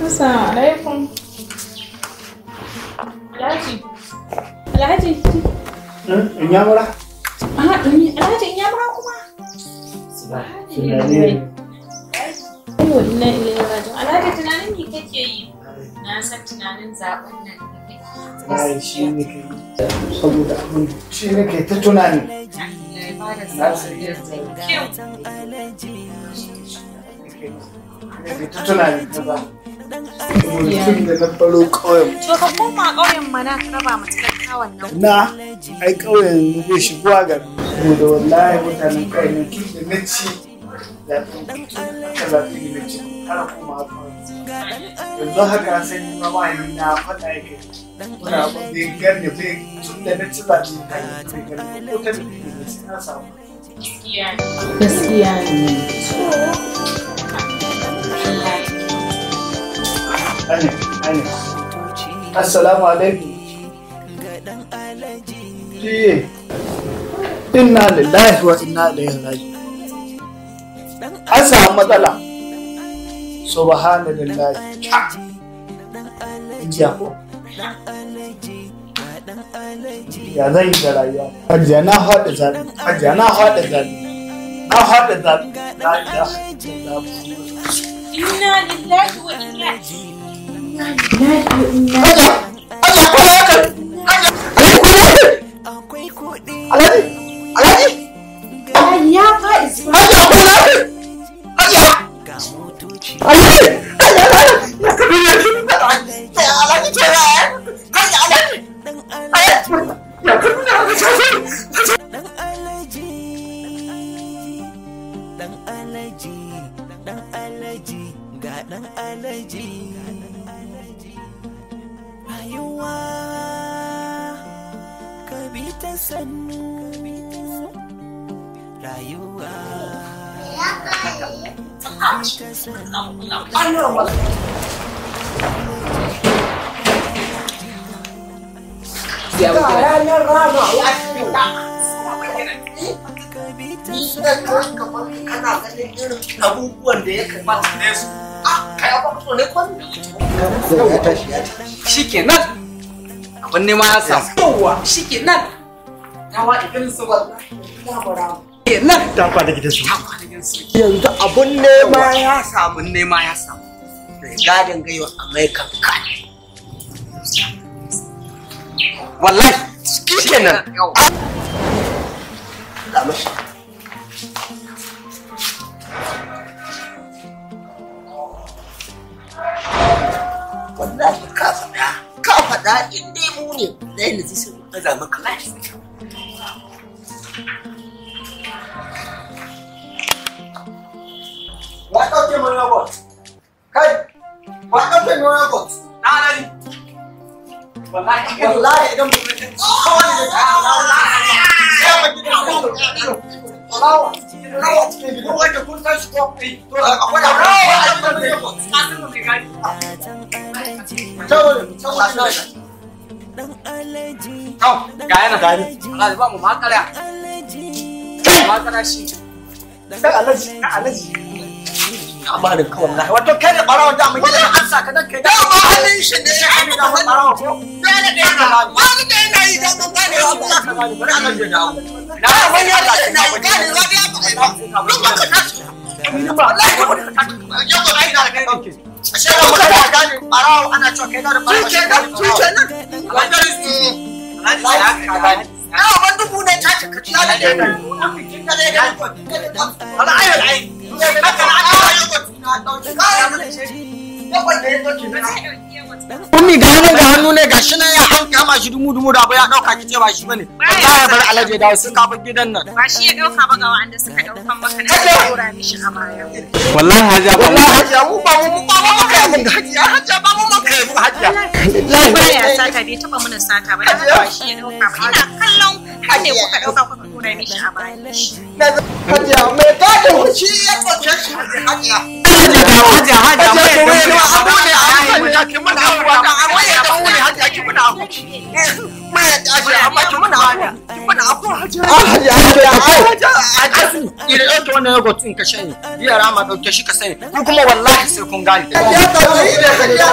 Assalamu alaikum. Alhaji. Alhaji. In yamura? Ah, Alhaji in yamura kuma. Tunani. Inna ilaihi raji'un. Alhaji tunanin me kake yi? Na san tunanin zaben nan da kake yi. Ai shi ne kai. Saboda abin shi ne kai ta tunani. Na san yadda kyau. Ne ta tunani ta ba. Tun da na baro ƙauyen. To ka koma ƙauyen mana ka raba mu talakawan nan. Na ai ƙauyen zai shigo a garin. Saboda wallahi mutanen ƙauyen nan tun da na ci zaɓen aka zaɓe ni na ci har koma ƙauyen. Yanzu haka sai ni ma mahaifi na faɗa yake. Wani abu bai gane bai tun da na ci zaɓe har yanzu bai gane ko ta da ne sai na samu. Gaskiya ne. Gaskiya ne. Ane, ane. Assalamu alaikum. Jiye. Inna lillahi wa inna ilaihi raji'un. An samu matsala. Subhanallahi. Jiya ko? Ya zan yi da rayuwa. Hajiya na haɗa zaɓe. Hajiya na haɗa zaɓe. Na haɗa zaɓe. La ilaha illallah. Inna lillahi wa inna Rayuwa ka bi ta sannu, rayuwa ka bi ta sannu. Ranar rana ya kamar kana ganin irin abubuwan da ya kamata ne su. Ya tashi ya tashi. Shikenan. Abin nema ya samu. Yawwa shikenan. Tawa idan su ba. Kenan. Ta kwana gidan su. Ta kwana gidan su. Yanzu abun nema ya samu. Abun nema ya samu. Gadin gaiwa American card. Wallahi shikenan. Ga mashi. Wallahi ka faɗa in dai mu ne zai na sai mu aza maka lafiya. Wa ɗauke mun robot? Kai, wa ɗauke mun robot? Na alali. Wallahi wallahi idan mu ne kawai da ta sai mu gidan rawa rawa cikin gidan wanda kun san shi ko to akwai rawa a cikin robot. Ka san mu mai gadi. Ga yana. Alhaji ba mu makara. Makara shi. Dan Alhaji, dan Alhaji. Amarin ka wallahi. Wato kai da barawa da mun gidan an saka dan kai. Da ma halin shi ne ya kai da barawa ko. Dole da yana. Wani da yana yi da mun gane wa ba. Bari Alhaji ya dawo. Na wani ya da na gane wa da ba. Don ba ka tashi. Wallahi ba ka tashi. Yau ba kai da kai dauke. Ashe ba ka gane barawa ana cewa kai da barawa. Shi kenan, shi kenan. Alhaji ka gane. Na ban dubu ne ta cika ci da ne. Kin ga dai ko kin ga dai. Wala ayo ai. Haka na aka yi ko na dauki kaya. Ummi ga hannun ga hannu ne gashi nan ya an kama shi dumu dumu da ba ya dauka kice ba shi bane. Wallahi ya bar Alhaji dawo sai ka bar gidan nan. Ba shi ya dauka ba ga wanda suka daukan maka na dora mishi a baya. Wallahi hajiya ba wallahi hajiya mu ba mu ba mu kai mun hajiya hajiya ba mu kai mu hajiya. Ba ya sata bai taba mana sata ba dan ba shi ya dauka ba ina kallon ku ne kuka dauka kuka dora mishi a baya. Hajiya mai gadin shi ya dauke shi hajiya. Alhaji dawo. Hajiya hajiya mai da abu ne abu ne ki muna abu amma ya da wuri hajiya ki muna abu. Mai da hajiya amma ki muna abu. Ki muna abu hajiya. Hajiya hajiya hajiya hajiya. Ina dauke wannan yogurt din ka shanye. Yara ma dauke shi ka sani. Ku kuma wallahi sai kun gane. Hajiya ta wuri da hajiya.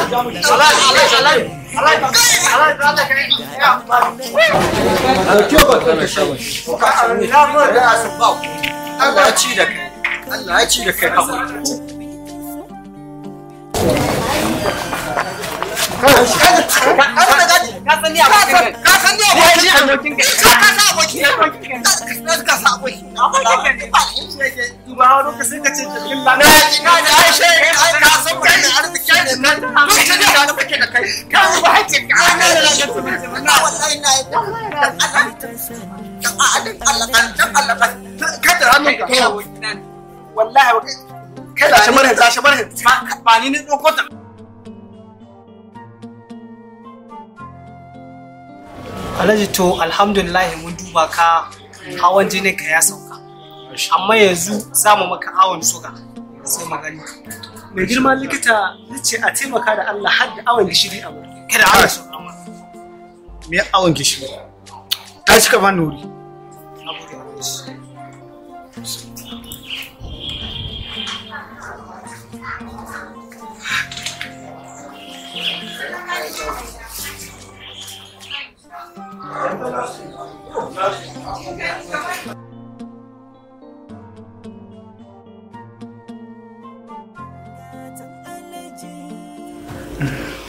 Wallahi wallahi. Allah ya ci da kai. Allah ya ci da kai. Ba ni ne ɗauko ta. Alhaji to alhamdulillah mun duba ka hawan jinin ka ya sauka. Amma yanzu za mu maka awon suga sai mu gani. Mai girma likita nace a taimaka da Allah har da awon gishiri a wurin. Kada awon suga ma. Me awon gishiri? Ta cika bani wuri.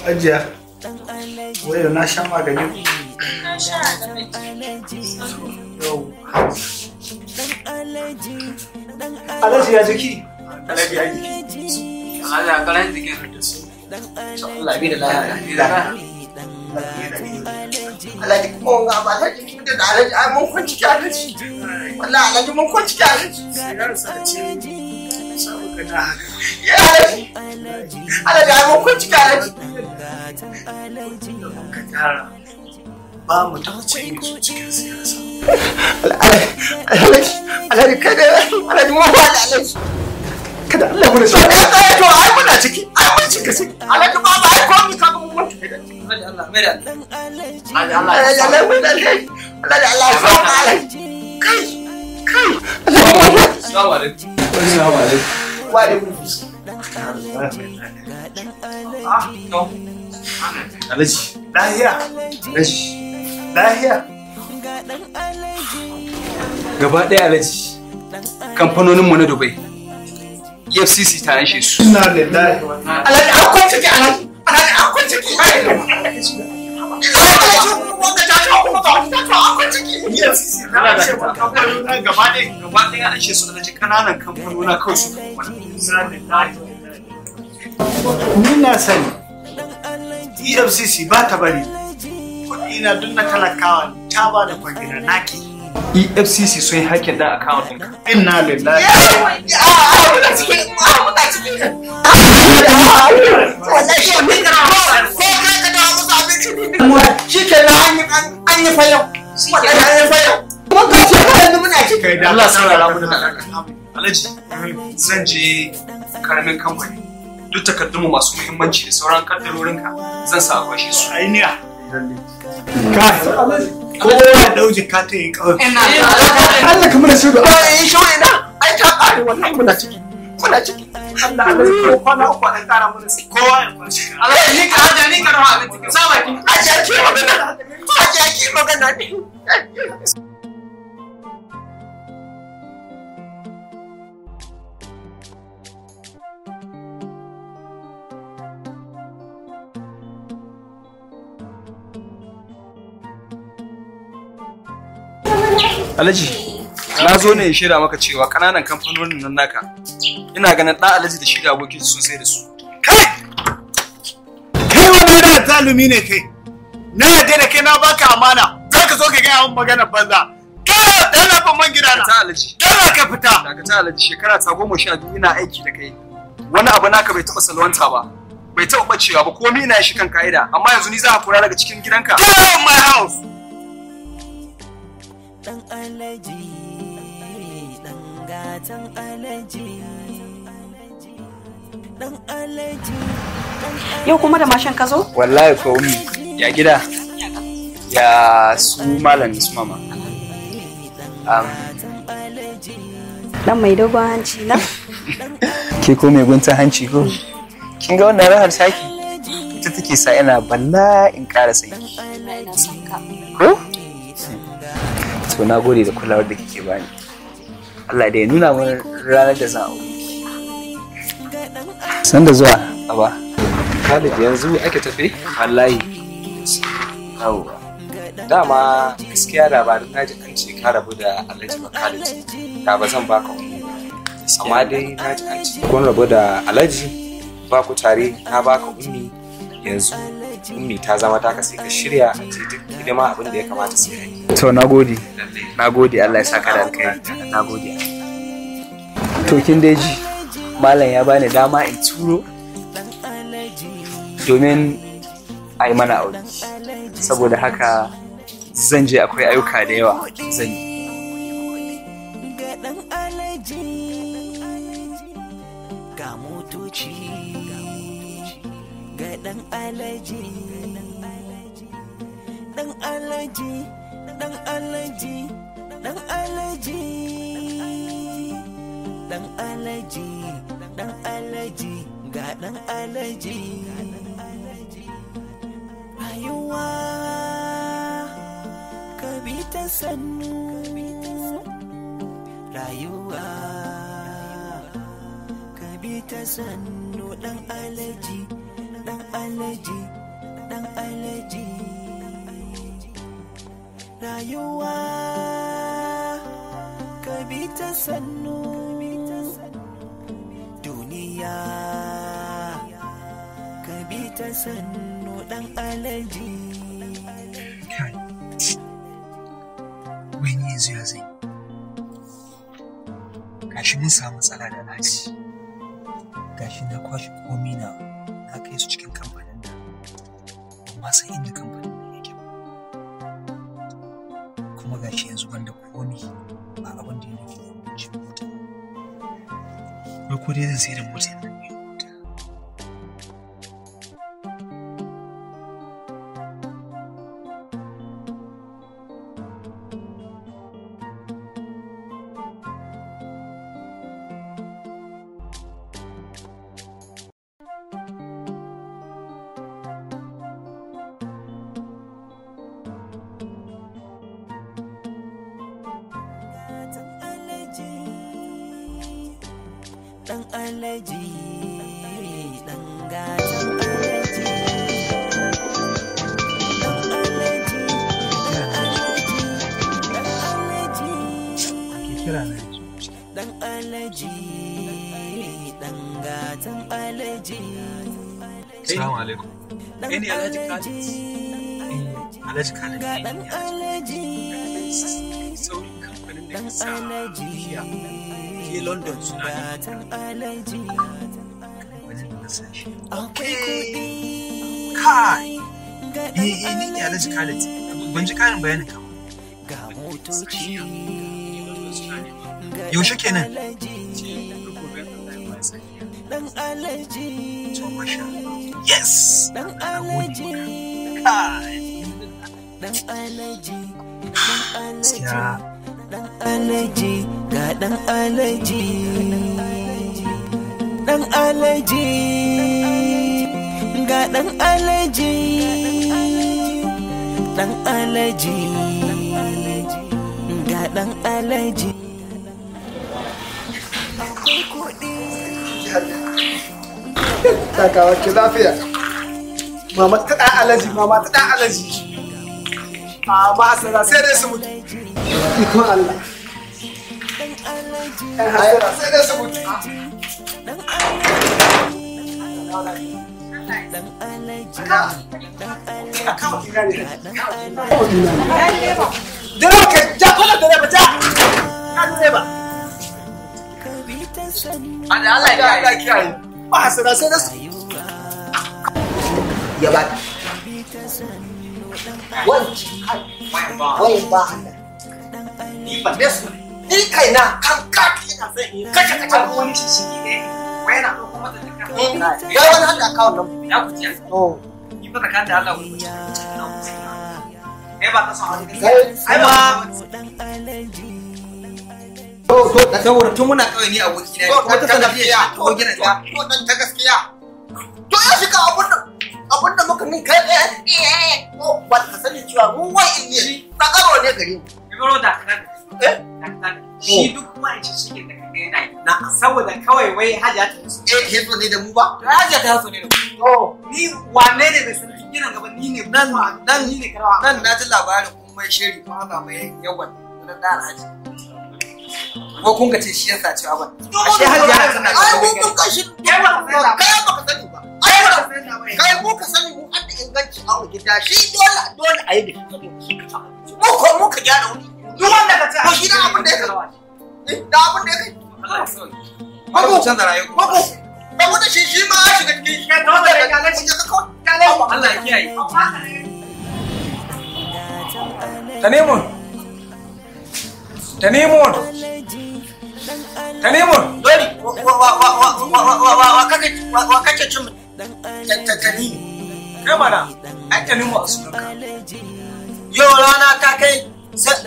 Ajiya, wayo na sha magani. Na sha Alhaji. Yau. Alhaji ya jiki? Alhaji ya jiki. Alhaji ya karan jikin. Allah bi da lafiya. Alhaji kuma wanga abu Alhaji kuma da Alhaji ai mun kwanci ki Alhaji. Wallahi Alhaji mun kwanci ki Alhaji. Siyasa ce. Sabu ka haka. Ya Alhaji. Alhaji ai mun kwanci ki Alhaji. Ka tara. Ba mu taɓa cin su cikin siyasa. Alhaji Alhaji kada Alhaji mun faɗi Alhaji. Kada Allah mu To ai to ai muna ciki. Ai mun cika ciki. Alhaji ba ai komai ka ga mun mutu. Alhaji Allah mai da Alhaji Allah. Alhaji Allah mai da Alhaji. Alhaji Allah ya sa Alhaji. Kai kai. Assalamu alaikum. Assalamu alaikum. Wa alaikum. Alhaji. Lahiya. Alhaji. Lahiya. Gaba ɗaya Alhaji. Kamfanoninmu na Dubai. EFCC ta yanshe su. Inna lillahi wa inna Alhaji an kwanci ki Alhaji. Alhaji an kwanci ki. Alhaji wanda ta ta kuma ta ta an kwanci ki. EFCC ta yanshe wa kamfanona gaba ɗaya. Gaba ɗaya an anshe su Alhaji ƙananan kamfanona kawai su wani. Inna lillahi wa inna ilaihi. Ni na sani. EFCC ba ta bari. Kuɗi na duk na talakawa ta ba da kwangila naki. EFCC sun yi hakin da account ɗinka. Inna lillahi. Muna ciki. Muna ciki. Shi ke na an yi fayau. Wallahi an yi fayau. Mun ka ce ba yanzu muna ciki. Kai da Allah saurara mu da Alhaji zan je karamin kamfani. Duk takardunmu masu muhimmanci da sauran kaddarorinka zan sa a kwashe su. Ainiya. Kai. Kowa ya ɗau jika ta yi kawai. Allah kamar shiru. Ai shi ina ai ta ƙare wallahi muna ciki. Muna ciki. Allah Allah ko kwana uku a ɗan ƙara mana sai kowa ya kwashi. Alhaji ni ka haja ni ka rawa abinci ka sa baki. Ajiya ki magana. Ajiya ki magana ne. Alhaji, na zo ne in shaida maka cewa ƙananan kamfanonin nan naka ina ganin ɗan Alhaji da shi da abokin sun sai da su. Kai! Kai wani da zalumi ne kai. Na yarda da kai na baka amana. Za ka zo ka gaya min magana banza. Kai da na ban man gidana. Ta Alhaji. Dole ka fita. Dakata Alhaji shekara ta 12 ina aiki da kai. Wani abu naka bai taɓa salwanta ba. Bai taɓa ɓacewa ba komai ina shi kan ka'ida amma yanzu ni za a kora daga cikin gidanka. Get out of my house. Dan alaji, dan gatan alaji. Yau kuma da mashin ka zo? Wallahi ko ummi, ya gida? Ya su malam su mama. Dan mai dogon hanci na? Ke ko mai guntun hanci ko? Kin ga wannan rahar taki? Ita take sa ina balla in ƙara sanki. Ina son ka. Ko? To na gode da kulawar da kike bani. Allah da ya nuna min ranar da zan aure ki. San da zuwa, baba. Khalid yanzu ake tafe? Wallahi. Yawwa. Dama gaskiya labarin naji an ce ka rabu da Alhaji Khalid. Da ba zan baka wani ba. Amma dai naji an ce kun rabu da Alhaji ba ku tare na baka ummi yanzu ummi ta zama taka sai ka shirya a ce duk hidima abin da ya kamata sai a yi. To nagode. Nagode Allah ya saka da alkhairi. Nagode. To kin dai ji malam ya bani dama in turo domin a yi mana aure. Saboda haka zan je akwai ayyuka da yawa zan yi. Ga motoci ga dan alaji dan alaji dan alaji dan alaji dan alaji dan alaji ga dan alaji rayuwa ka bi ta sannu rayuwa ka bi ta sannu dan alaji dan alaji dan alaji rayuwa ka bi ta sannu duniya ka bi ta sannu dan alaji. Kai, wai ni yanzu ya zai gashi mun samu matsala da Alhaji, gashi na kwashe komi na na kai su cikin kamfanin nan, ban ma san inda kamfanin nan yake ba, kuma gashi yanzu ban da komi, ba abin da ya rage ne mun ci mota. Wai ko dai zan sayar da motar nan ne? Dan alaji dan gatan alaji dan alaji dan alaji dan alaji Ke kira na yanzu. Dan alaji dan gatan alaji. Assalamu alaikum. Dan Kai ne Alhaji Khalid? alaji Alhaji Khalid ga ne dan ni alaji saurin kamfanin da dan ke sa alaji jiya ke London suna ne gatan alaji kamfanin da na sa shi. Akwai kuɗi Kai! ga dan Eh, eh, ni ne Alhaji Khalid. Ban ji karin bayanin ka ba. ga motoci ga Yaushe dan kenan? alaji dan alaji To masha Allah. Yes! Dan Na gode alaji maka. Kai! Dan alaji dan alaji Gaskiya dan alaji ga dan alaji dan alaji ga dan alaji dan alaji ga dan alaji akwai kuɗi. Takawa ki lafiya. Mama ta ɗan alaji, mama ta ɗan alaji. A mahasara sai dai su mutu. Ikon Allah. Ɗan hasara sai dai su mutu. Direba ka ja kwana direba ja. Ka direba. Allah ya kiyaye. Mahasara sai dai su Ya ba wayan ba Allah. Ni ba ne su ni kaina kan kaki ina son in kashe kashe Wani shi ne wai yana ɗauko mata da Ya wani hada akawun nan. Ya ku ji. To. Ni fa tsakanin da Allah wani mutum. Kai ba ka son wani gaskiya. Ai ba. To saboda tun muna kawai ni aboki na ne. Kuma ta sanadiyar shi ko gina ta. To dan ta gaskiya. To ya shiga abun da muka min kai ko ba ka sani cewa mu wai in ne tsakaro ne gare mu. Ibro da kan. Eh? Shi duk wa'anci shi da kaga yana yi. Na saboda kawai wai Hajiya ta so. Eh, hezo ne da mu ba? Hajiya ta so ne da mu. To, ni wane ne bai san ginin gaba ni ne nan nan ni ne karawa. Nan na ji labarin kun mai shiri kun haka mai yawan na da Alhaji. Ko kun ga ce shi yasa ce abin. Ashe Hajiya tana da ai mun kashi kai ba ka sani ba. Ai kai mu ka sani mu an da inganci a gida shi dole dole a yi da shi. Mu ko mu ka gyara wuri. Duk wanda ka ce ko shi da abin da ya kai. Da abin da ya kai. Babu canza rayuwa. Babu. Babu da shi shi ma ya shiga cikin shi. Kai dole ne ka shi ka kawai. Allah ya kiyaye. Tanimun. Tanimun. Tanimun. Dole wa kake cin tani. Kai mana ai Tanimu a sunanka. Yau rana ta kai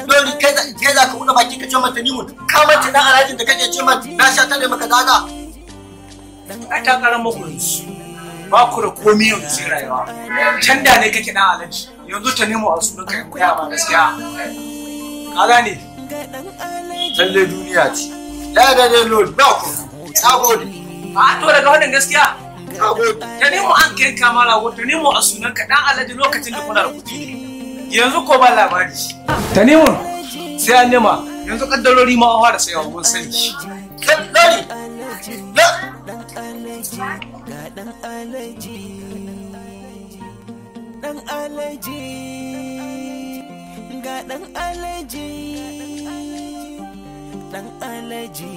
dole kai za ka buɗe baki ka ce mata nimun ka manta dan alhajin da kake ce mata na sha tare maka daga. Ai ta karan muku yanzu. Ba ku da komai yanzu sai rayuwa. Can da ne kake dan alhaji yanzu Tanimu a sunanka ya koya ma gaskiya. Ka gane? Lalle duniya ce. Da da da lord ba ku. Nagode. A to daga wannan gaskiya. Nagode. Tanimu an kai kamala ko Tanimu a sunanka dan alhaji lokacin da kuna da kuɗi ne. Yanzu ko ba labari. Tanimu sai an nema yanzu kaddarori ma an fara sayawa mun sani. Lori. Dan alaji ga dan alaji dan alaji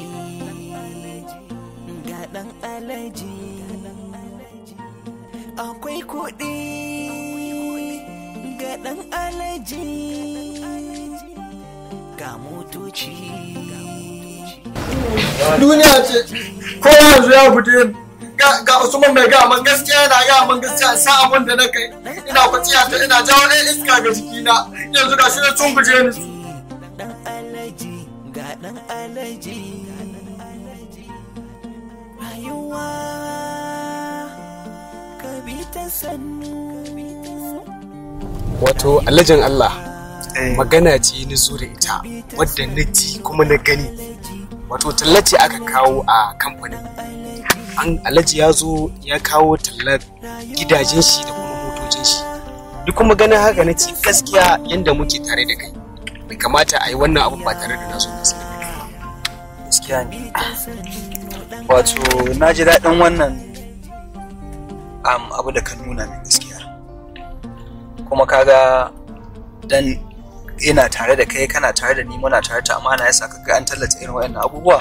ga dan alaji akwai kuɗi ga dan alaji ga motoci. Duniya ce kowa yanzu ya fita ga Usman mai ga man gaskiya yana ga man gaskiya sa abun da na kai ina kwaciya ta ina jawo ɗan iska ga jikina yanzu ga shi na sun guje ni. Dan alaji ga dan alaji rayuwa ka bi ta sannu. Wato alhajin Allah magana ce ni zo da ita wadda na ji kuma na gani. Wato talla ce aka kawo a kamfanin. An alhaji ya zo ya kawo tallar gidajen shi da kuma motocin shi. Duk kuma ganin haka na ce gaskiya yanda muke tare da kai bai kamata a yi wannan abun ba tare da na so na sanar da kai ba. Gaskiya ne. Wato na ji daɗin wannan abu da ka nuna min gaskiya. Kuma kaga dan ina tare da kai kana tare da ni muna tare ta amana yasa kaga an tallata irin waɗannan abubuwa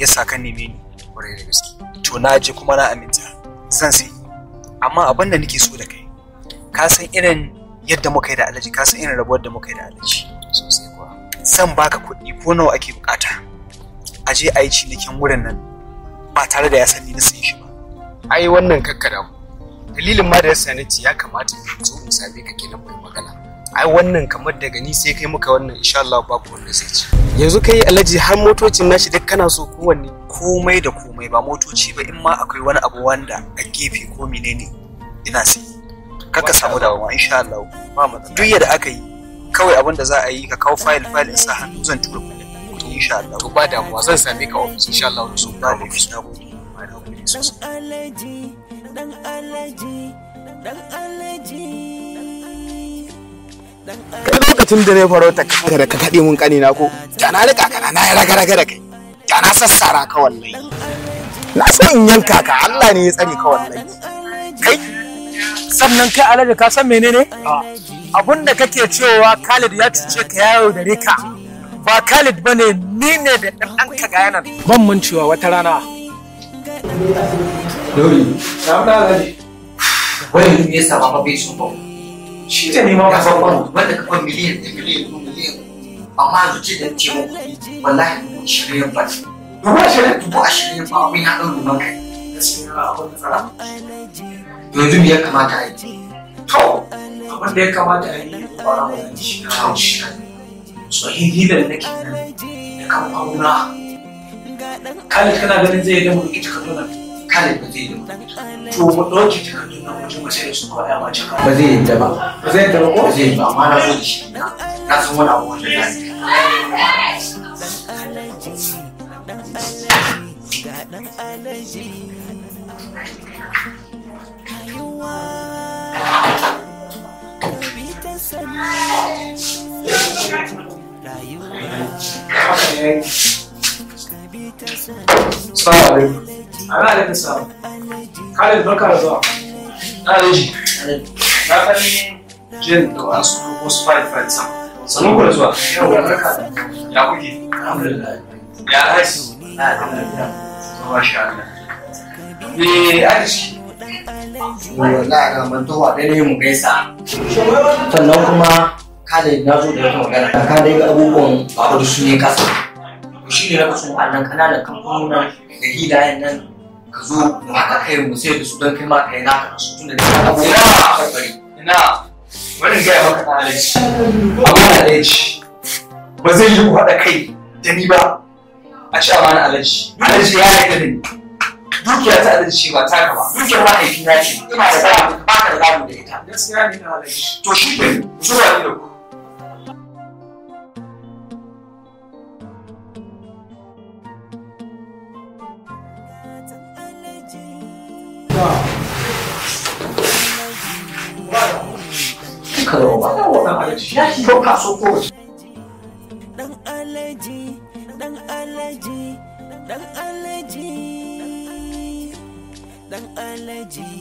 yasa ka neme ni kwarai da gaske. To na ji kuma na aminta zan sai, amma abin da nake so da kai ka san irin yadda muka yi da alhaji, ka san irin rabuwar da muka yi da alhaji sosai kuwa. Zan baka kuɗi ko nawa ake bukata a je a yi cinikin wurin nan ba tare da ya san ni na sayi shi ba. Ai wannan kakkada mu dalilin ma da yasa na ce ya kamata in zo in same ka kenan mai magana. Ai wannan kamar daga ni sai kai muka wannan insha Allah babu wanda zai ci. Yanzu kai alhaji har motocin nashi duk kana so kowanne? Komai da komai ba motoci ba, in ma akwai wani abu wanda a gefe ko menene ina sai kaka samu damuwa insha Allah ba matsala. Duk yadda aka yi kawai abin da za a yi ka kawo file file in sa hannu zan tura kuɗin insha Allah. To ba damuwa zan same ka office insha Allah. So ba laifi, na gode na gode sosai. Dan alaji dan alaji dan alaji. Kai lokacin da na farauta kanka da ka kaɗe mun ƙanina ko da na riƙa kana na raga raga da kai da na sassara ka wallahi na so in yanka ka, Allah ne ya tsare ka wallahi. Kai sannan kai alhaji ka san menene abun da kake cewa Khalid ya cuce ka ya yaudare ka ba Khalid bane ni ne da ɗan ɗanka ga yanan ban mun cewa wata rana. Dori na da alhaji Wai me yasa ba bai son ba? Shi ta nema ka san wanda ka kwan miliyan ɗaya miliyan biyu miliyan amma yanzu ce da ce muku wallahi 20,000 ba. 20,000? 20,000 ba abin ya ɗaure maka. Gaskiya akwai matsala. Yanzu me ya kamata a yi? To, abin da ya kamata a yi fara mana shi na shi. Tsohin hilar da nake nan da kamfanuna. Khalid kana ganin zai yi da mu ɗauki takardun nan? Khalid ba zai yi da mu. To mu ɗauki takardun nan wajen mu sai da su kawai a mace kawai. Ba zai yadda ba. Ba zai yadda ba ko? Ba zai yadda ba amma na zo da shi. Na san wani abu wanda za yi. Assalamu alaikum. Ana alaikum salam. Khalid barka da zuwa. Alhaji. Na san jin da wasu wasu file file sama. Sannu ku da zuwa. Yawwa barka da. Ya kuke? Alhamdulillah. Ya Alhaji. Alhamdulillah. Masha Allah. Me ake ciki? Wallahi na mantowa ɗaya ne mu gaisa. Sannan kuma Khalid na zo da wata magana. Ka dai ga abubuwan babu su ne kasa. To shi ne na kaso wa'annan ƙananan kamfanonin da hilayen nan ka zo mu haɗa kai mu sai da su don kai ma kai naka da su tun da dai abubuwan Ina! bari. Ina! Bari in gaya maka ɗan Alhaji. Amana ɗaya ce. Ba zai yi ku haɗa kai da ni ba. A ci amana Alhaji. Alhaji ya yarda da ni. Dukiya ta Alhaji ce ba taka ba. Dukiyar mahaifina ce ina da gado ba ka da gado da ita. Gaskiya ne na Alhaji. To shi ke zuwa ni da ku. Ka zo ba. Yawwa ɗan Alhaji. Ya Ko ka so ko wace. Dan alaji, dan alaji, dan alaji, dan alaji,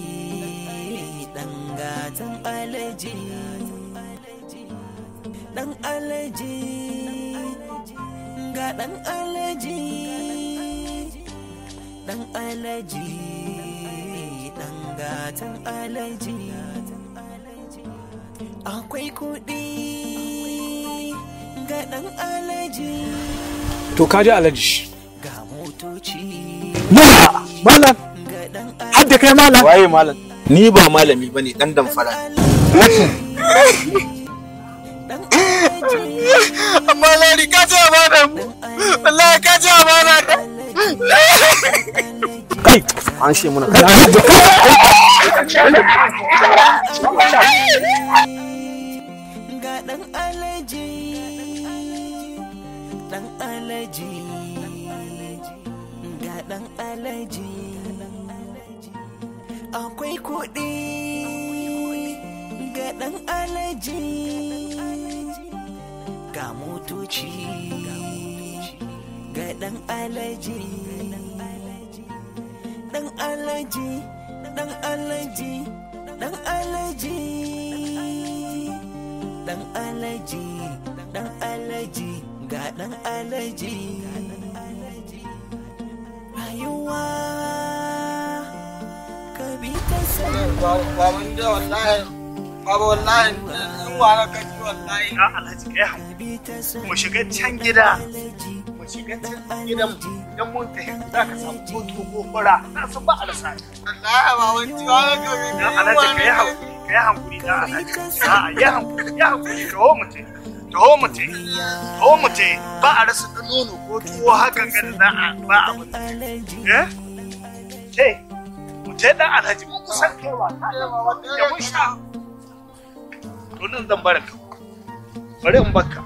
dan gatan alaji, dan alaji, ga dan alaji, dan alaji, dan gatan alaji. Akwai kuɗi ga ɗan alaji. To ka ji Alhaji. Ga motoci. Malam, har da kai malam. Waye malam? Ni ba malami bane dan damfara. Amma Ladi ka ci amana mu. Wallahi ka ci amana ta. Kai, an she muna. Ga ɗan alaji, ɗan alaji, ga ɗan alaji. Akwai kuɗi ga ɗan alaji, ga motoci ga ɗan alaji, ɗan alaji, ɗan alaji, ɗan alaji, ɗan alaji, ɗan alaji, ga ɗan alaji. Rayuwa ka bi ta sani. Baban da wallahi, baba wallahi, in wala ka ci wallahi. Ya Alhaji kai hankali. Mu shiga can gida. Mu shiga can gidan idan mun tafi za ka samu kotu ko fura. Na san ba a rasa. Wallahi baban ci wala ka bi. Ya Alhaji kai hankali. Kai hankuri da Alhaji. A'a ya hankuri, ya hankuri taho mu tafi. Taho mu tafi. Taho mu tafi. Ba a rasa ɗan nono ko tuwo hakan ga da za a ba a mutum. Eh? Ke, mu tafi ɗan Alhaji mun kusan kaiwa. Da mun sha. To nan zan baraka. Bari in barka.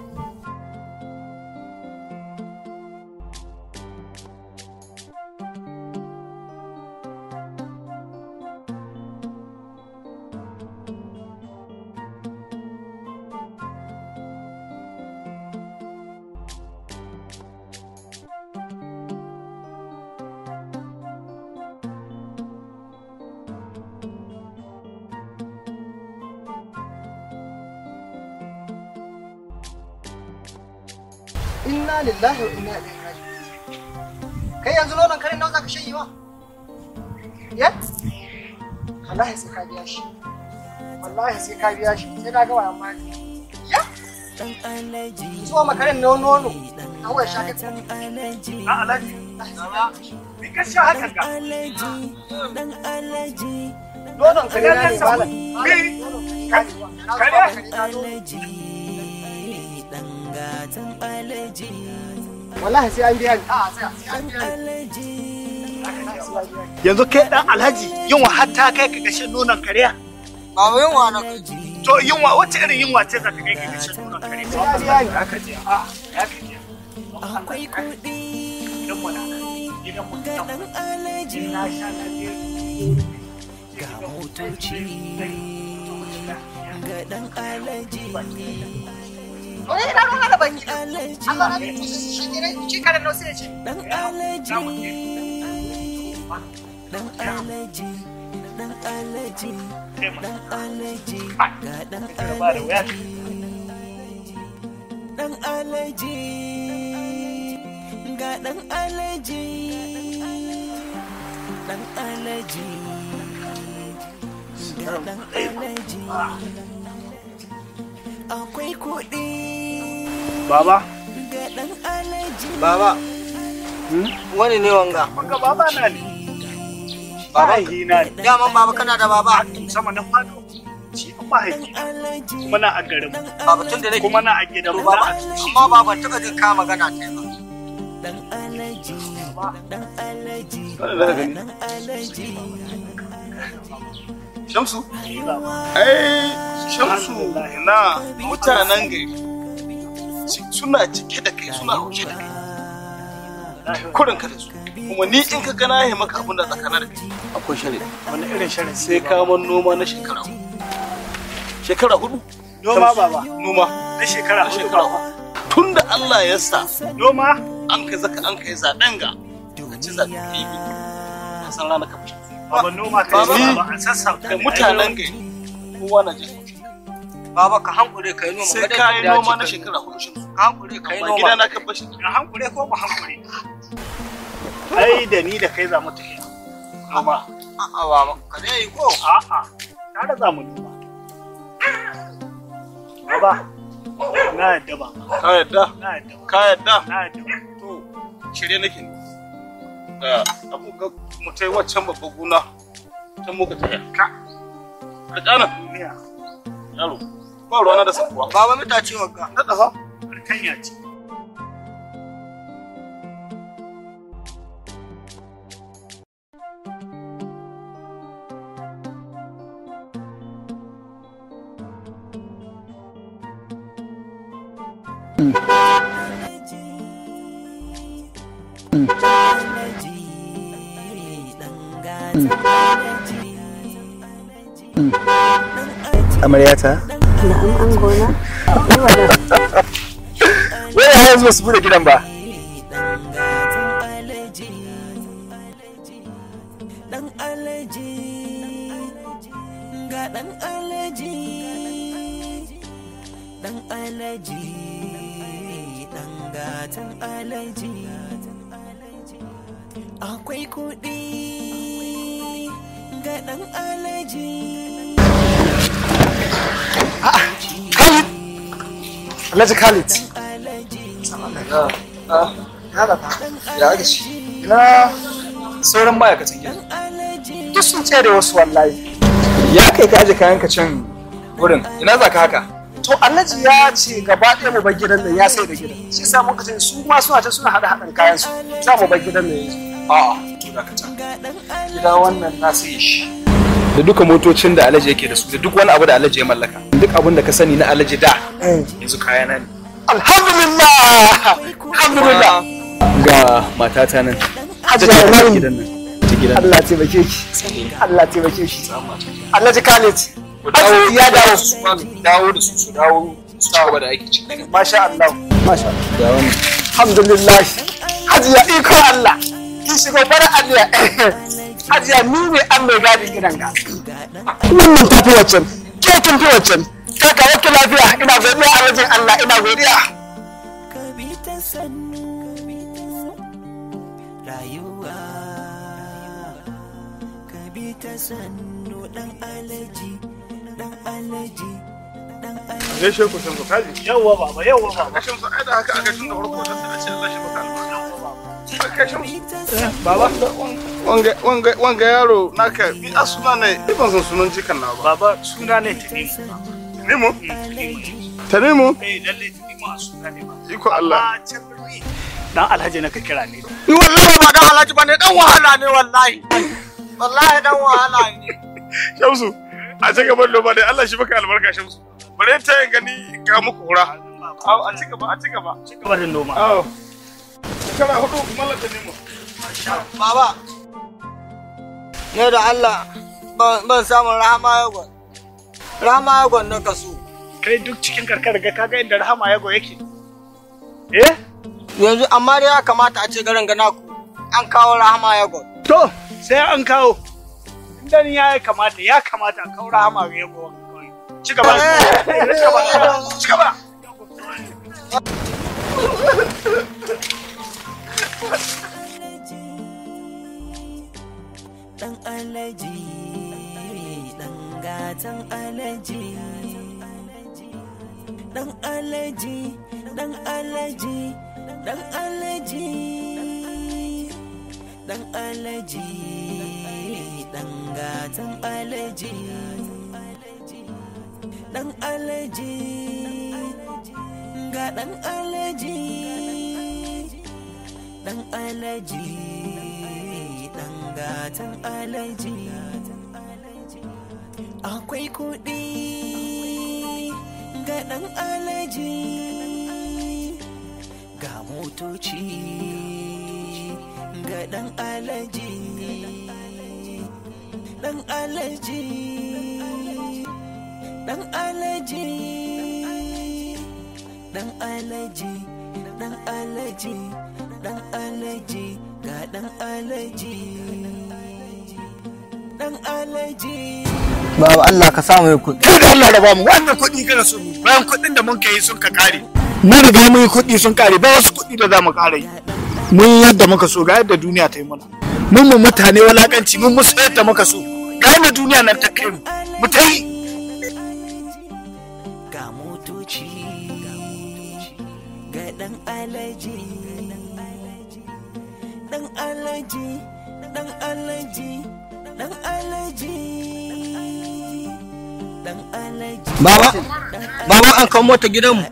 Inna lillahi wa inna ilaihi raji'un. Kai yanzu nonon karin nawa zaka shanye wa? Ya? Wallahi sai ka biya shi. Wallahi sai ka biya shi. Sai ka ga wayan mali. Ya? Zuwa makarin na nono. Kawai sha kai. A Alhaji. Ni ka sha hakan ga. Dan alaji. Nonon kare ne malam. Ni kare. Dan gatan alaji. Wallahi sai an biya ni. A'a sai an biya ni. Yanzu kai dan alhaji yunwa har ta kai ka gashin nonon kariya. Baba yunwa na kai. To yunwa wace irin yunwa ce za ta kai ka gashin nonon kariya? Haka je a haka je. Akwai kuɗi. Gidan mu na gidan mu ga dan alaji. Na sha na je. Ga motoci. Ga dan alaji. Wani ina ruwa da baki. Allah na shi ne shi karen nan sai ya ce. Dan alaji. Dan alaji, dan alaji, dan alaji, ga dan alaji, dan alaji, ga dan alaji, dan alaji, ga dan alaji. Akwai kuɗi. Baba. Ga dan alaji. Baba. Wani ne wanga? Wanga baba na ne. Baba daman baba kana da baba sama na fado shi an mahaifi kuma na a garin baba tun da nake kuma na a gidan mu baba amma baba taba jin ka magana ta ba. Dan alaji, dan alaji, dan alaji. Shamsu ai Shamsu na mutanen gari suna cike da kai suna haushe da kai kurin ka da su kuma ni in ka gana ya maka abin da tsakanin da kai akwai shari'a. Wani irin shari'a? Sai ka man noma na shekara hudu. Shekara hudu? Noma baba. Noma. Na shekara hudu baba. Tun da Allah ya sa. Noma? An kai zaka an kai zaben ga. Ka ci zaɓe ka yi biki. Ka san ranar ka fashe. Baba noma kai baba an sassauta. Da mutanen gari kowa na jin. Baba ka hankure ka yi noma. Sai ka yi noma na shekara hudu shi. Ka hankure ka yi noma. Gida na ka fashe. Ka hankure ko ba hankure? Ai da ni da kai za mu tafi. Noma. A'a baba, ka dai yi ko? A'a, tare za mu noma. Baba, na yadda baba. Ka yadda? Na yadda. Ka yadda? Na yadda. To, shirye nake ne. Da abu ga mu tai waccan babbar gona. Can muka tafi. Ka. Ka kana. Duniya. Yaro, ba ruwana da sakuwa. Baba mitace wagga. Na dafa. Barkanya ce. Amaryata? Na'am an gona. Wai har yanzu ba su bude gidan ba. Dan alaji, ga dan alaji, dan alaji, dan gatan alaji. Akwai kuɗi ga dan alaji. Khalid! Alhaji Khalid. Ya aka ci. Ina sauran ma'aikatan gidan. Duk sun tsere wasu wallahi. Ya kai ka aje kayanka can wurin. Ina za ka haka? To Alhaji ya ce gaba ɗaya mu bar gidan nan ya sai da gidan. Shi yasa muka ce su ma suna ta suna haɗa haɗin kayan su. Za mu bar gidan nan yanzu. A'a, to dakata. Gida wannan na saye shi. Da duka motocin da Alhaji yake da su, da duk wani abu da Alhaji ya mallaka. Duk abin da ka sani na Alhaji da yanzu kayana ne. Alhamdulillah! Alhamdulillah! Ga matata nan. Hajiya Ibrahim. Gidan nan. Ta gidan. Allah taimake ki. Allah taimake ki. Alhaji Khalid. Arziki ya dawo. Dawo da su su dawo su ci gaba da aiki cikin. Masha Allah. Masha Allah. Ga wannan. Alhamdulillah. Hajiya iko Allah. Kin shigo fara Allah. Hajiya ni ne an mai gadin gidan ga. Wannan tafi waccan. Ke kin fi waccan. Kaka wata lafiya ina godiya a wajen Allah ina godiya. Ka bi ta sannu rayuwa ka bi ta sannu dan alaji dan alaji dan alaji. Gaishe ku Shamsu kaji. Yawwa baba, yawwa baba. Shamsu ai da haka aka tun da farko da sai a ce Allah shi maka albarka. Yawwa baba. Baba, wanga yaro naka bi a suna ne, ban san sunan jikan na ba. Baba, suna ne Tanimu. Tanimu? Tanimu? Eh, lalle Tanimu a suna ne ba. Iko Allah. Dan Alhaji na ka kira ne. Ni wallahi ba dan Alhaji ba ne, dan wahala ne wallahi. Wallahi dan wahala ne. Shamsu, a ci gaban noma dai Allah shi maka albarka Shamsu. Bare ta yin gani ga muku hura. A ci gaba, a ci gaba. Ci gaba da noma. Shekara 4 mallan Tanimu. Baba, ne da Allah ban samun Rahama Yagon. Rahama Yagon na kaso. Kai duk cikin karkar ga kaga inda Rahama Yagon yake. Eh? Yanzu amma dai ya kamata a ce garin gana ku an kawo Rahama Yagon. To, sai an kawo. Inda ni ya kamata, ya kamata a kawo Rahama Yagon. Ci gaba. Ci gaba. Ci gaba. Dan Alhaji, dan gatan Alhaji, dan Alhaji, dan Alhaji, dan Alhaji, dan Alhaji, dan gatan Alhaji, dan Alhaji, ga dan Alhaji, dan Alhaji. Gatan Alhaji, akwai kuɗi ga ɗan Alhaji, ga motoci ga ɗan Alhaji, ɗan Alhaji, ɗan Alhaji, ɗan Alhaji, ɗan Alhaji, ɗan Alhaji, ga ɗan Alhaji, ɗan Alhaji. Baba Allah ka samu kuɗi. Kai da Allah raba mu wannan kuɗi kana so mu bayan kuɗin da mun kai sun ka kare. Mun riga mun yi kuɗi sun kare ba wasu kuɗi da za mu ƙara yi. Mun yadda muka so ga yadda duniya ta yi mana. Mun mu mutane walakanci mun musu yadda muka so ga yadda duniya nan ta kai mu. Mu ta yi. Ga motoci ga ɗan Alhaji, ɗan Alhaji, ɗan Alhaji, ɗan Alhaji, ɗan Alhaji. Baba, baba an kawo mota gidanmu.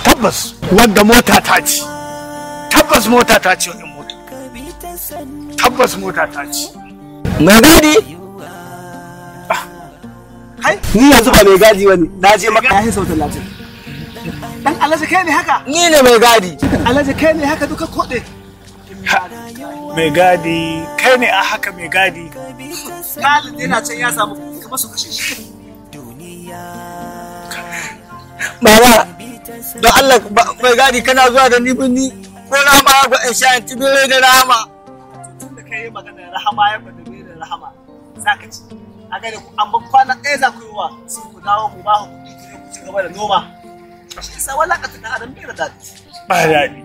Tabbas wanda mota ta ci. Tabbas mota ta ci wannan mota. Tabbas mota ta ci. Mai gadi? Kai? Ni yanzu ba mai gadi bane. Na je maka yahin sau 30. Dan Alhaji kai ne haka? Ni ne mai gadi. Alhaji kai ne haka duka koɗe. Mai gadi, kai ne a haka mai gadi. Khalid yana can ya samu kamar su kashe shi. Baba, don Allah mai gadi kana zuwa da ni binni ko Rahama ya in sha in ci bere da Rahama. Tun da kai magana Rahama ya gwada bere da Rahama za ka ci. A gare ku amma kwana ɗaya za ku yi wa sai ku dawo mu ba ku kuɗi ku ci gaba da noma. Shi yasa walakata ɗan adam bai da daɗi. Ba daɗi.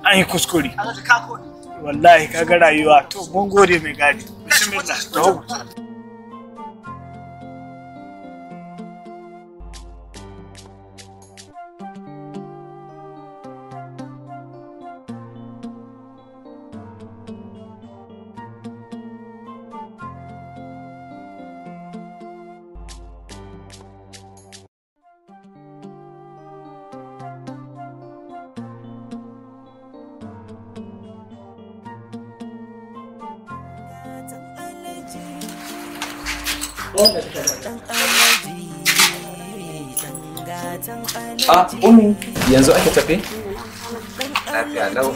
An yi kuskure. Alhaji ka kodi. Wallahi ka ga rayuwa to mun gode mai gadi. Bismillah. Taho. A Umi, yanzu ake tafe? Lafiya lau.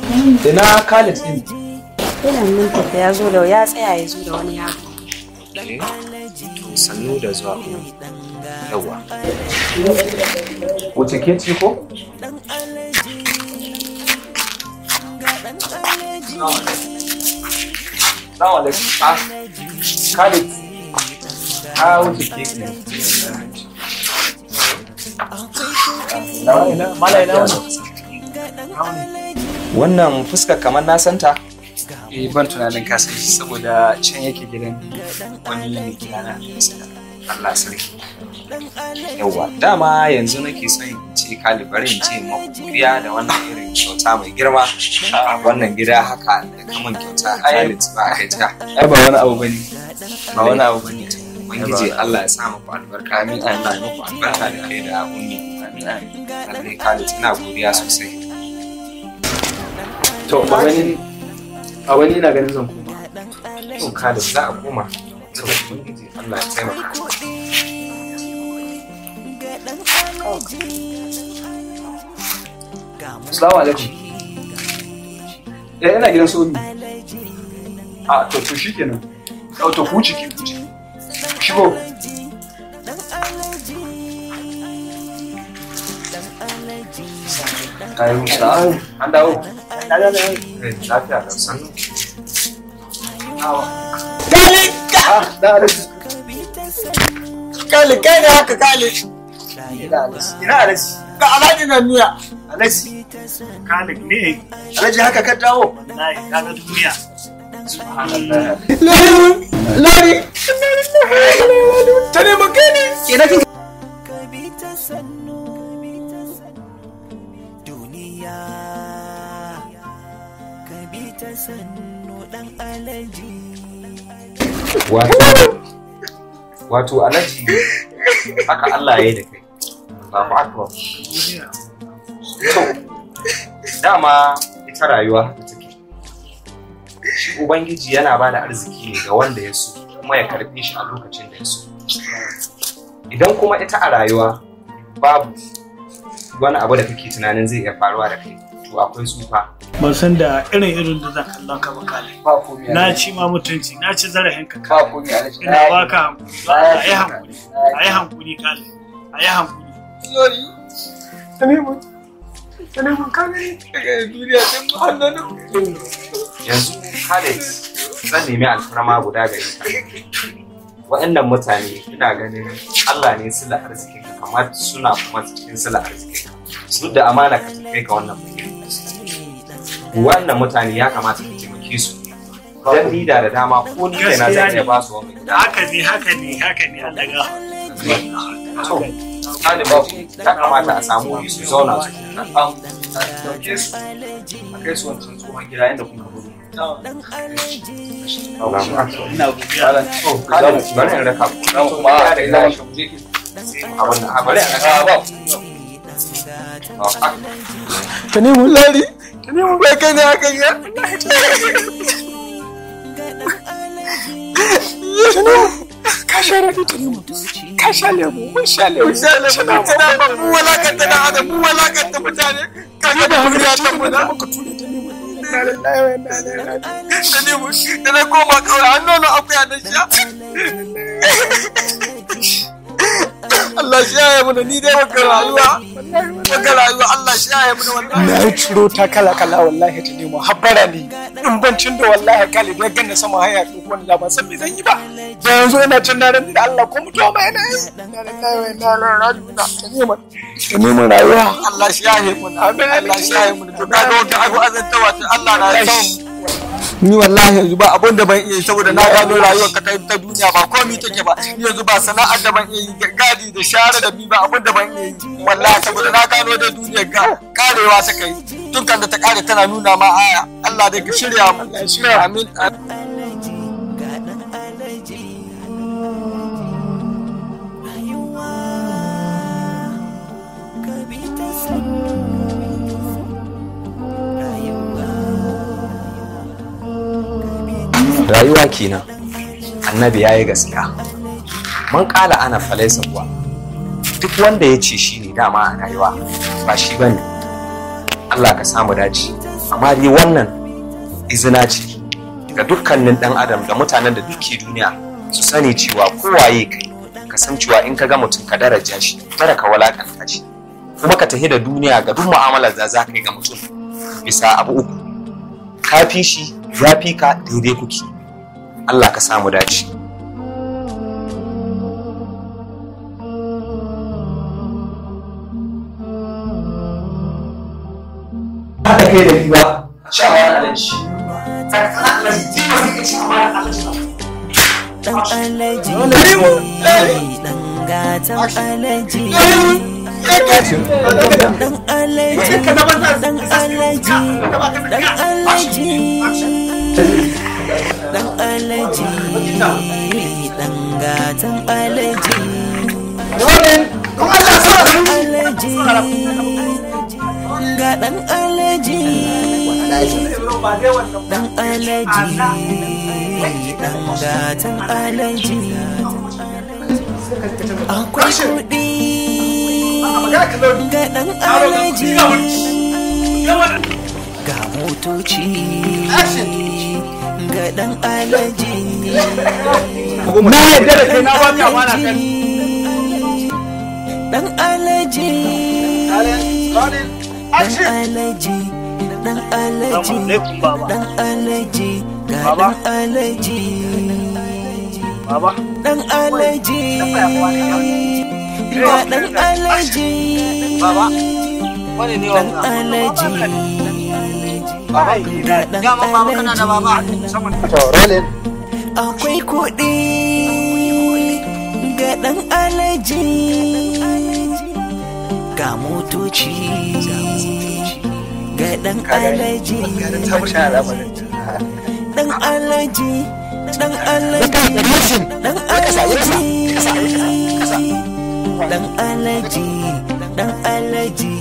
Ina Khalid din? Yana nan tafe ya zo da ya tsaya ya zo da wani yaro. Okay. To sannu da zuwa Umi. Yawwa. Wace ke ce ko? Assalamu alaikum. Ah, Khalid. Ah, wuce ke ne. Wannan fuskar kamar na santa? Eh ban tunanin ka san shi saboda can yake gidan wani mai gidana. Allah sarki. Yawwa, dama yanzu nake son in ce Khalid bari in ce maku godiya da wannan irin kyauta mai girma. Wannan gida haka da kaman kyauta Khalid ba a gajiya. Ai ba wani abu bane. Ba wani abu bane. Ubangiji Allah ya sa muku albarka, amin, Allah ya muku albarka da kai da ummi. Amin amin. Lallai Khalid ina godiya sosai. To ba wani ina ganin zan koma. To Khalid za a koma. To Ubangiji Allah ya taimaka. Assalamu alaikum. Eh ina gidan su ummi. A to shikenan. To ku ciki ku ciki. Shigo. Ayyuhu salam. An dawo. Lafiya da sannu. Kali! Kali kai ne haka Kali. Ina Alhaji. Ga Alhaji na miya. Alhaji. Khalid ne. Alhaji haka ka dawo. Wallahi ka ga duniya. Subhanallah. Lari! Ta nemi kai ne. Kenan kin Wato Alhaji haka Allah ya yi da kai. Allahu akbar. To dama ita rayuwa haka take. Shi Ubangiji yana ba da arziki ne ga wanda ya so kuma ya karbe shi a lokacin da ya so. Idan kuma ita a rayuwa babu wani abu da kake tunanin zai iya faruwa da kai to akwai tsufa. Ban san da irin da zan kallon ka ba Khalid. Ba komai. Na ci ma mutunci, na ci zarafin ka. Ba komai Alhaji. Ina baka hankuri. Ayi hankuri. Ayi hankuri Khalid. Ayi hankuri. Lori. Tanimu. Tanimu ka gani daga duniya sun ba hannun. Yanzu Khalid zan nemi alfarma guda gare ka. Waɗannan mutane ina ganin Allah ne sila arzikin ka kamar suna kuma cikin sila arzikin ka. Duk da amana ka ta kai ka wannan fage. Wannan mutane ya kamata ka taimake su. Dan ni da dama ko ni kaina zan iya ba su wani gida. Haka ne, haka ne, haka ne Allah ga. To, Khalid ya kamata a samu wuri su zauna su. Dauke su a kai su wancan tsohon gida inda kuka gudu. Ina godiya. To, Khalid bari in raka ku. Za mu kuma a kai za mu je ki. A wannan a bari in raka ku. Tanimu Lari. Tanimu bai kai ne haka ya. Tanimu ka sha rafi Tanimu. Ka sha lemu mun sha lemu. Mun sha lemu tana mu walakanta da adam mu walakanta mutane. Ka ga da duniya ta mu da. Muka ture Tanimu. Inna lillahi wa inna ilaihi raji'un. Tanimu da na koma kawai an nono akuya da sha. Allah shi ya yi ni dai baka rayuwa. Baka rayuwa Allah shi ya yi mana wallahi. Na yi ciro ta kala kala wallahi ta nemo habbara ne. In bancin da wallahi kali da ganna sama haya ko wani da ban san me zan yi ba. Da yanzu ina cin na ran da Allah ko mutuwa ma yana yi. Inna lillahi wa inna ilaihi raji'un. Ta nemo ta nemo rayuwa. Allah shi ya yi mana. Allah shi ya yi mana. To kaga wanda abu azantawa ce Allah na son ni wallahi yanzu ba abun da ban iya saboda na gano rayuwar ka ta duniya ba komai take ba ni yanzu ba sana'ar da ban iya yi gadi da share da bi ba abun da ban iya yi wallahi saboda na gano da duniyar ga karewa ta kai tun kan da ta kare tana nuna ma aya Allah dai ka shirya mu amin. Rayuwa kenan. Annabi ya yi gaskiya. Man kala ana falaisa kuwa. Duk wanda ya ce shi ne dama a rayuwa ba shi bane. Allah ka samu dace. Amma dai wannan izina ce ga dukkanin dan adam da mutanen da duke duniya su sani cewa kowaye kai ka san cewa in ka ga mutum ka daraja shi kada ka walakanta shi kuma ka tafi da duniya ga duk mu'amalar da za ka yi ga mutum bisa abu uku ka fi shi ya fi ka daidai kuke. Allah ka samu dace. Haɗa kai da ni ba. Ci amana Alhaji. Dan Alhaji. Dan gatan alaji. Dan alaji, dan alaji, dan alaji, dan alaji, dan gatan alaji. Alaji, ga dan alaji, dan alaji, dan gatan alaji. Akwai kuɗi ga dan alaji, ga motoci ga dan alaji. Na yadda da kai, na ba ka amana kai. Dan alaji, dan alaji, dan alaji, dan alaji, ga dan alaji. Baba. Dan alaji, ga dan alaji. Baba. Wani ne Dan wannan? alaji. Baba. Ga dan Dama baba kana da baba. To, rolling. Akwai kuɗi ga ɗan alaji, ga motoci ga ɗan alaji, ɗan alaji, ɗan alaji, ɗan alaji, ɗan alaji, ɗan alaji.